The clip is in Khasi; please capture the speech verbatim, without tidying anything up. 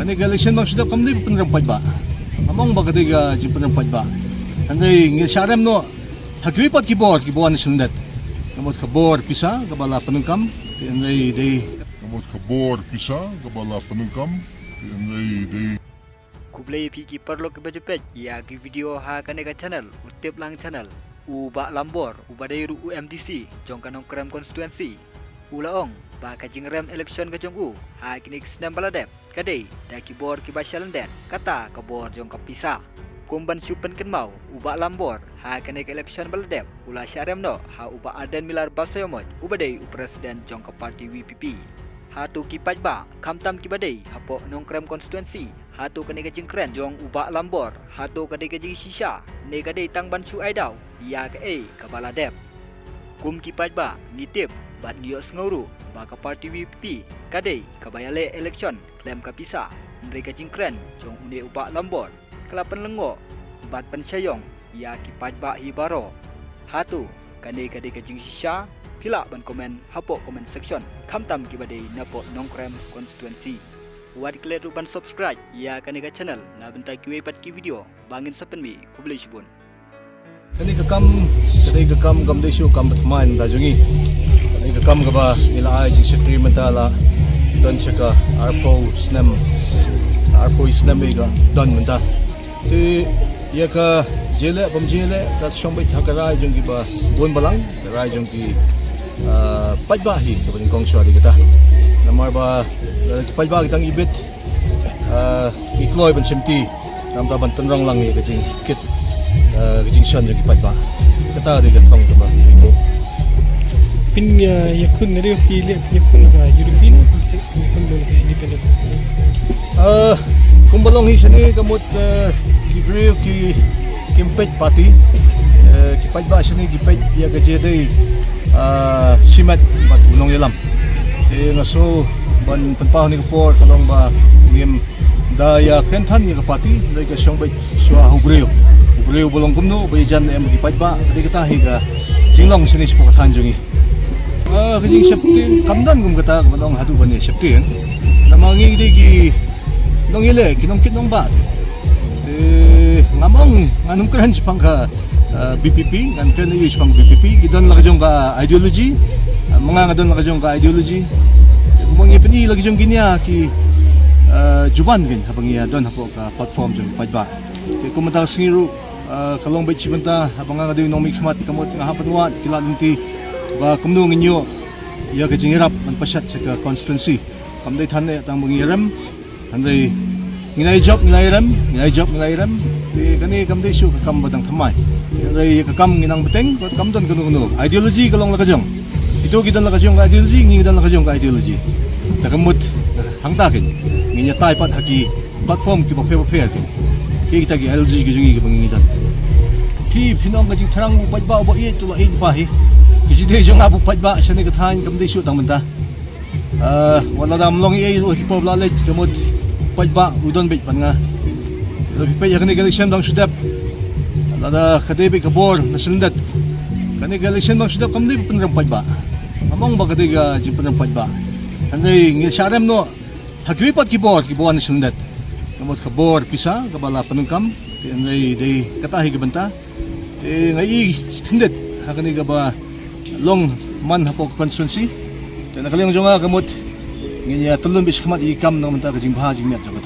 Kane ka election ba shu dep kam dei pynrem paidbah. Ngam ong ba ka dei ka jingpynrem paidbah. Hynrei ngi shah rem noh ha kiwei pat ki bor kiba wan sha lyndet. Ka mut ka bor pisa kaba la pyndonkam, hynrei dei. Ka mut ka bor pisa kaba la pyndonkam, hynrei dei. Khublei ïa phi ki paralok kiba ju peit ïa ki video ha kane ka channel, u Tip Lang Channel. U Bah Lambor, uba dei ruh u M D C jong ka Nongkrem constituency, u la ong ba ka jingrem election ka jong u ha kine ki snem ba la dep ka dei da ki bor kiba sha lyndet, kata ka bor jong ka pisa. Kum ban shu pynkynmaw, u Bah Lambor ha kane ka election ba la dep u la shah rem noh ha u Bah Ardent Miller Basaiawmoit, uba dei u president jong ka party V P P. Hato ki paidbah, khamtam kiba dei hapoh Nongkrem constituency, hato kane ka jingkren jong u Bah Lambor, hato ka dei ka jingshisha ne ka dei tang ban shu ai daw ïa kaei kaba la dep? Kum ki paidbah ngi tip bad ngi ïohsngew ruh ba ka party V P P ka dei kaba ïaleh election khlem ka pisa, hynrei ka jingkren jong une u Bah Lambor ka la pynlyngngoh bad pynshaiong ïa ki paidbah hi baroh. Hato kane ka dei ka jingshisha? Phi lah ban comment hapoh comment section, khamtam kiba dei napoh Nongkrem constituency. Wat klet ruh ban subscribe ïa kane ka channel na bynta kiwei pat ki video ba ngin sa pynmih. Khublei shibun. Kane ka kam, ka dei ka kam, kam dei shuh kam ba thymmai mynta jong ngi. Ka dei ka kam kaba ngi la ai jingshakri mynta la don sha ka arphew snem, arphew snem ïa ka don mynta. Te ïa ka jingïaleh bym jingïaleh ka shong beit ha ka rai jong kiba bun balang, ka rai jong ki, ah, paidbah hi kaba nyngkong shuwa dei kata. Namar ba, eh, ki paidbah ki dang ibit, ah, ngi kloi ban shimti namar ban tynrong lang ïa ka jingkit, ah, ka jingshon jong ki paidbah. Kata dei ka thong kaba ngi buh. Phin, ah, ïakhun, na dei phi leh ïakhun ka European, phi shu ïakhun ka independent? Ah, kumba long hi shane ka mut, ah, ki briew ki, kim peit party, eh, ki paidbah shane ki peit ïa ka jingïadei, ah, shimet bad u nongïalam. Te nga sngew ban pynpaw ha kane ka por ka long ba ngim da ïa kren than ïa ka party, hynrei ka shong beit shuwa ha u briew. U briew ba long kumno, ba ïajan em ki paidbah, ka dei kata hi ka jinglong shane shapoh ka thaiñ jong ngi. Ah, ka jingsheptieng kam don kum kata kaba long haduh ban ïasheptieng. Namar ngi dei ki nongïaleh, ki nongkit nongbah te. Te ngam ong, ngan ym kren shaphang ka, ah, V P P, ngan kren aïu shaphang V P P, ki don la ka jong ka ideology, ah, ma nga nga don la ka jong ka ideology. Te kumba ngi pyni la ka jong ki nia ki, ah, juban kin haba ngi ïadon hapoh ka platform jong ki paidbah. Te kumta ka sngi ruh, ah, ka long beit shi bynta, haba nga nga dei u nongmihkhmat, ka mut nga hap ban wad ki lad lynti ba kumno ngin ïoh ïa ka jingïarap ban pynshad sha ka constituency. Kam dei than eh tang ba ngi ïarem, hynrei ngi la ïajop, ngi la ïarem, ngi la ïajop, ngi la ïarem. Te kane kam dei shuh ka kam ba dang thymmai. Hynrei ka kam ngi nang bteng, ka kam don kano kano. Ideology ka long la ka jong. Kito ki don la ka jong ka ideology, ngi don la ka jong ka ideology. Te ka mut hangta kin ngin ïatai pat ha ki platform kiba pher bapher kin. Ki kita ki ideology ki jong ngi kiba ngi don. Ki phin ong ka jingthrang u paidbah uba ïeit to la ïeit pa hi. Ki jingdei jong nga u paidbah shane ka thaiñ kam dei shuh tang mynta. Ah, wat la dang long ei ruh ki por ba la leit ka mut paidbah u don beit bad nga. Lada phi peit ïa kane ka election ba dang shu dep, lada ka dei beit ka bor na shu lyndet, kane ka election ba dang shu dep kam dei pynrem paidbah. Ngam ong ba ka dei ka jingpynrem paidbah. Hynrei ngi shah rem noh ha kiwei pat ki bor kiba wan na shu lyndet. Ka mut ka bor pisa kaba la pyndonkam, hynrei dei kata hi ka bynta. Te nga i khyndiat ha kane kaba long man hapoh ka constituency. Te na ka liang jong nga ka mut ngin ïa tyllun beit shakhmat ïa ki kam na ka bynta ka jingbha jingmiat jong ka